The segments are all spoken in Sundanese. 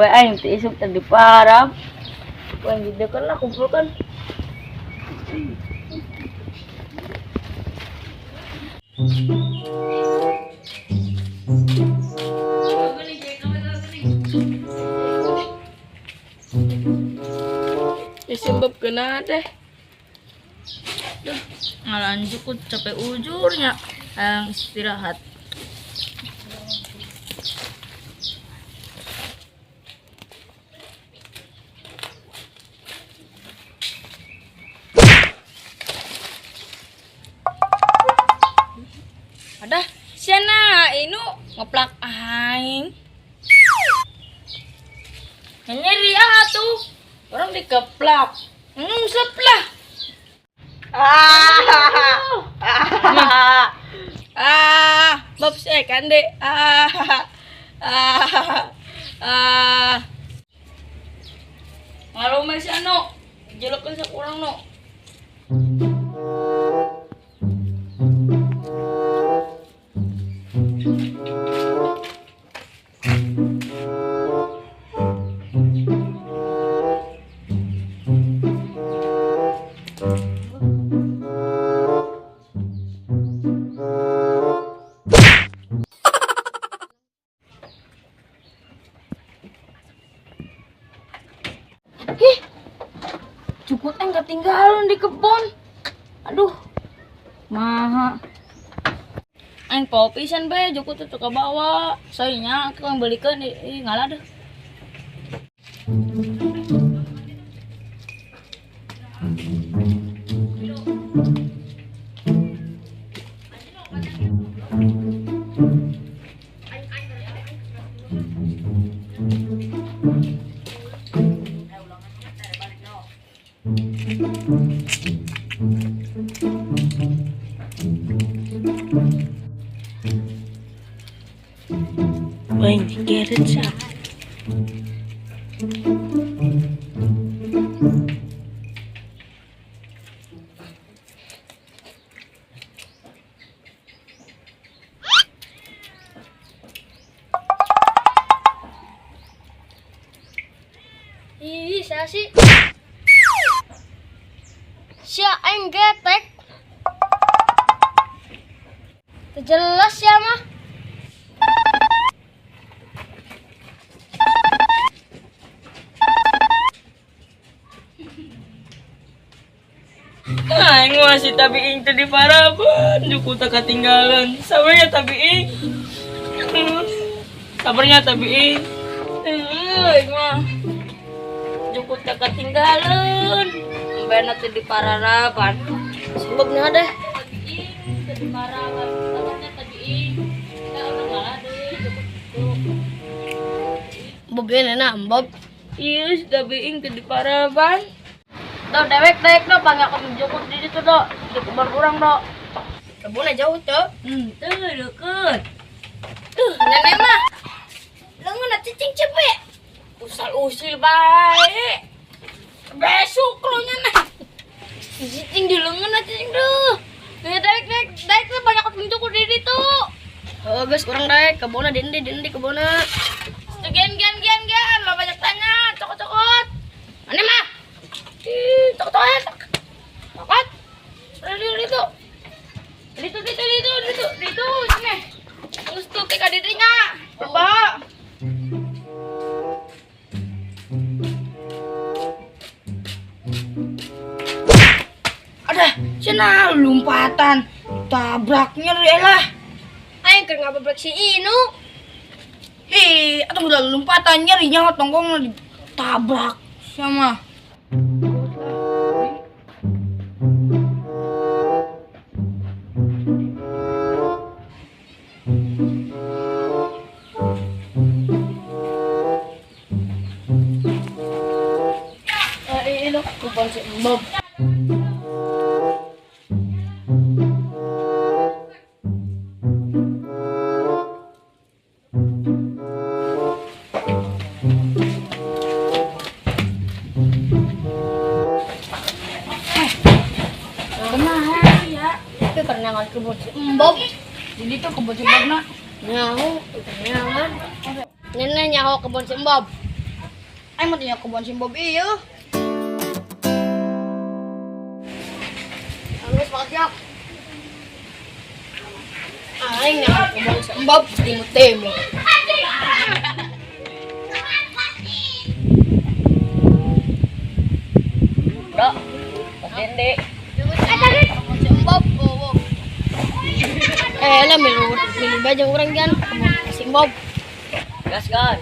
Sampai aing teh isuk teh diparab. Aing didekeun lah kumpulkan. Isimbab kena deh. Duh, ngalanjut ku capek ujurnya. Hayang istirahat. Ada siana inu ngeplak aing. Nyeri ah tuh. Orang dikeplak. Ngusep lah. Ah, bab saya kan deh. Ah, ah, ah. Ngalumeh si anu, jelekeun sakurang nu. Ih, cukup yang ketinggalan di kebun. Aduh, maha. Aing pau pisan bae jukut teh ka bawa. Soalnya aku yang belikeun ih ngalah deh. Aing digeret sah. Ih, saya sih. Sia aing getek. Jelas ya mah. Aing masih tabiing teh di paraban, jukut teh ketinggalan. Sabarnya tabiing. Sabarnya tabiing. Aing mah jukut teh ketinggalan. Bena teh di pararaban. Sebabnya deh. Tabiing teh di paraban. Sabarnya tabiing. Kita udah ngalah deh jukut itu. Bob enak, Bob. Iya, tabiing teh di paraban. Do dewek dewek do banyak jukut di situ do di kebun urang do. Kebunnya jauh tuh. Tuh deket. Tuh, nenek mah. Lengan cicing cepet. Usal usil baik. Besok lo nya nah. Cicing di lengan cicing tuh. Nih dewek dewek dewek tuh banyak jukut di situ. Oh, guys, kurang dewek kebunnya dindi dindi kebunnya. Tuh gen gen gen gen lo banyak tanya cokot cokot. Mana mah? Ih, cokot cokot. Itu. Itu itu itu itu itu sini. Terus tuh ke kadidinya. Coba. Ada, cina lompatan. Tabraknya lah. Aing keur ngababrak si Inu. Ih, atau udah lompatan nyerinya tonggong ditabrak sama. Inu kebon si Bob. Kumaha ya? Tapi pernah nggak kebon si Bob. Jadi tuh kebon si Bob nak. Nyaho, nyaho. Nenek nyaho kebon si Bob. Aing mah tanya kebon si Bob ieu. Geus makasih ya. Aing nyaho kebon si Bob timu-timu. Bro, pas dende. Kebon si Bob. Oh, Eh, lah milu milu bae jeung urang gan kebon si Bob. Gas kan.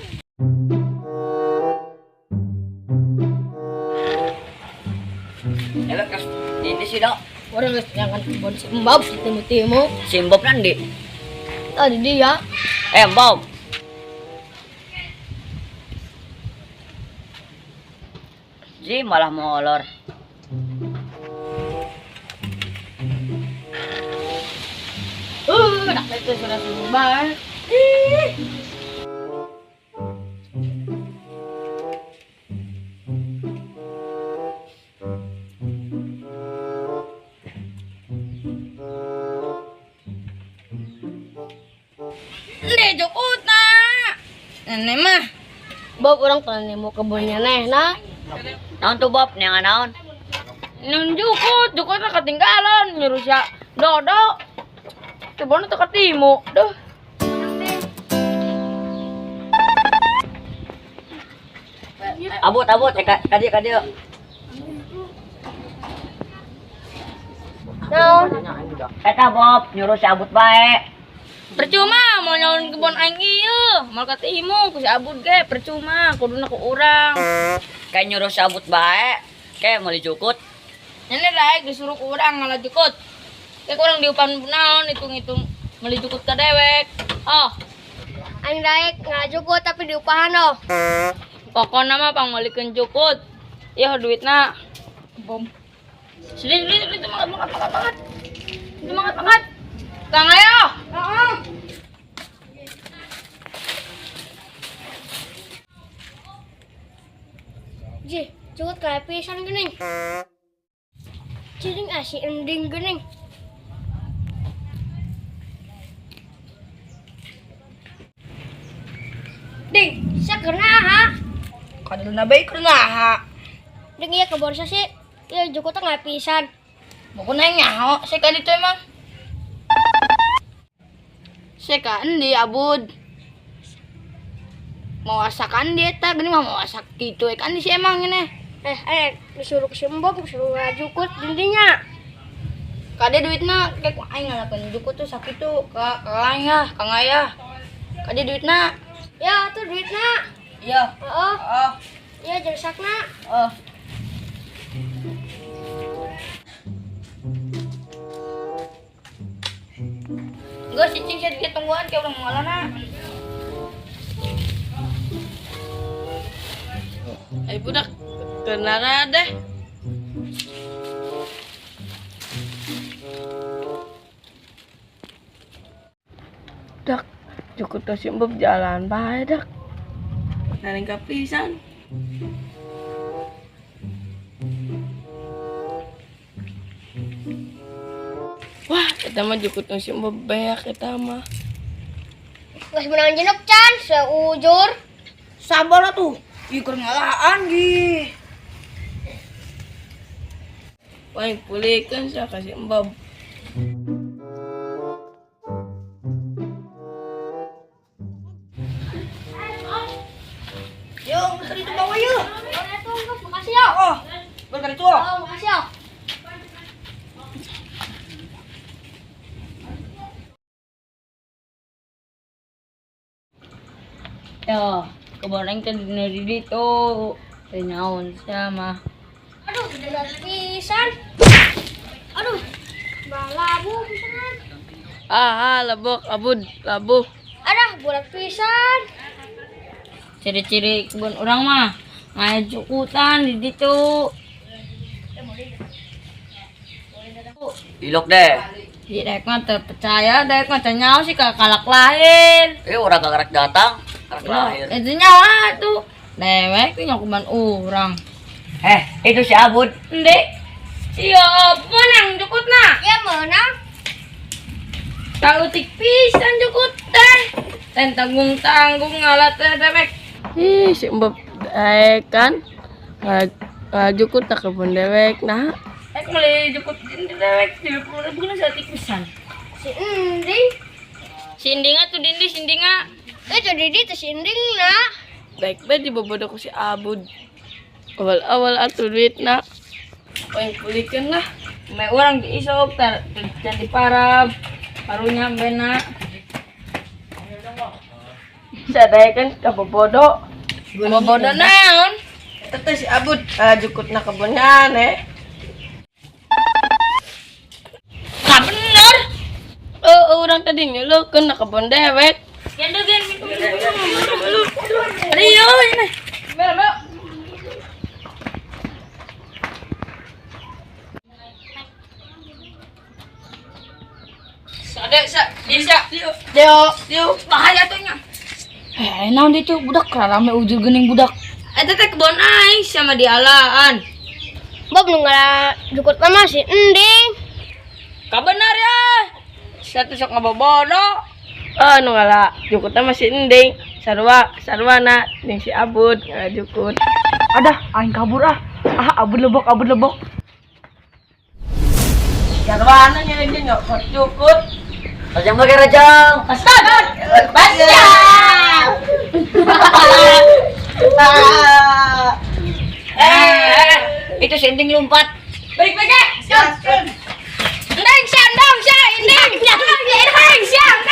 Elok kas dende sih dok. Urang geus nyangan kebon si Bob timu-timu. Si Bob nanti. Tadi dia. Eh Bob. Ji malah molor. Dak itu sudah subuh. Ih. Nih jukutna. Nenek mah. Bob orang pernah nemu kebunnya neh nah. Naon tuh Bob, neangan naon? Nun jukut, jukutna ketinggalan nyuruh sia Dodo. Kebon teu ketimu. Duh. Abut, abut, eh kadi kadi. Naon? Eta Bob, nyuruh si Abut bae. Percuma mau nyaun kebon aing ieu, moal katimu ku si Abut ge percuma kuduna ku urang. Kayak nyuruh si Abut bae, kayak mau dijukut. Nenek daek disuruh ku urang ngalah jukut. Kayak urang diupan naon hitung-hitung meuli jukut ka dewek. Oh, Aing daek ngajukut tapi diupahan oh. pokona mah pangmeulikeun jukut. Ieu duitna. Bom. Sini sini sini semangat semangat semangat semangat. Semangat semangat. Kang ayo. Heeh. Ji, jukut kayak pisan geuning. Cing asih ending geuning. Ding, sakeuna ha? Kadalna bae kunaha. Ding ieu kebon sih. Ieu jukutna nggak pisan. Pokona nyaho seka ditu emang. Seka endi abud. Mau asakan dia eta geuning mah mau asak kitu kan si emang ini. Disuruh ke si Bob, disuruh ngajukut dindinya. Kade duitna kayak ku aing ngalakeun jukut tuh sakitu ka aing ah, kang ayah. Kade duitna. Ya, tuh duitna. Iya. Heeh. Oh, Ya jeung sakna. oh. Geus cicing sia dia tungguan kayak urang ngalana. Ayo budak, kenara deh. Dak, cukup tuh si Bob jalan bae dak. Naring kapisan. Wah, kita mah jukut tuh si Bob beak kita mah. Geus menang jenuk can, seujur. Sabar atuh. Ieu keur ngalahan gi. Wah, pulihkan saya kasih Bob. Yo, geus itu bawa yeuh. Makasih ya. Oh, geus ka ditu. Oh, makasih ya. Yo, kebon aing teh dina di ditu. Teu nyaon sia mah. Aduh, bener pisan. Aduh, balabu pisan. Ah, labok, abud, labuh. Aduh, bulat pisan. Ciri-ciri kebun urang mah ngaya jukutan di ditu. Ilok deh. Di daek mah teu percaya, daek mah teu nyaho sih ka kalak lahir. Orang karak datang, karak lahir. Itu nyawa tuh. Dewek tuh nyakuban urang. Eh, itu si Abud. Ndek. Iya, menang jukutna. Ya menang. Tautik pisan jukut teh. Ten tanggung-tanggung ngalah teh dewek. Ih, si Bob Daekan ngajukut na kebon dewek nah. Eh meuli jukut dewek 30.000 geus saeutik pisan. Si Ending. Si Indinga tuh dindi si Indinga. Itu Didi teh si Ending na. Daek bae dibobodo ku si Abud. Awal-awal atuh duitna. Aing pulikeun lah. Me urang diisok tar can diparab. Karunya bena. Sadaekan kabobodo. Bobodo naon? Eta teh si Abud jukut na kebonnya nih. Ka bener. Oh, orang tadi nyulukeun na kebon dewek. Yang degan Rio ini. Mel, mel. Ada sa, bisa. Dio, dio. Bahaya tuh nya. Eh, naon dia tuh budak rame ujur geuning budak. Eta teh kebon aing sama dialaan. Bob nu ngala jukut mah si Ending. Ka bener ya. Satu sok ngabobodo. Oh, nu ngala jukutna masih ending. Sarua, sarwana jeung si Abud ngala jukut. Adah, aing kabur ah. Ah, abud lebok, abud lebok. Sarwana nya jeung nyokot jukut. Rajang bagai rajang. Pastan. Pastan. Eh, itu si Inding lompat. Balik balik. Ending sia, ending sia, ending. Ending sia, ending.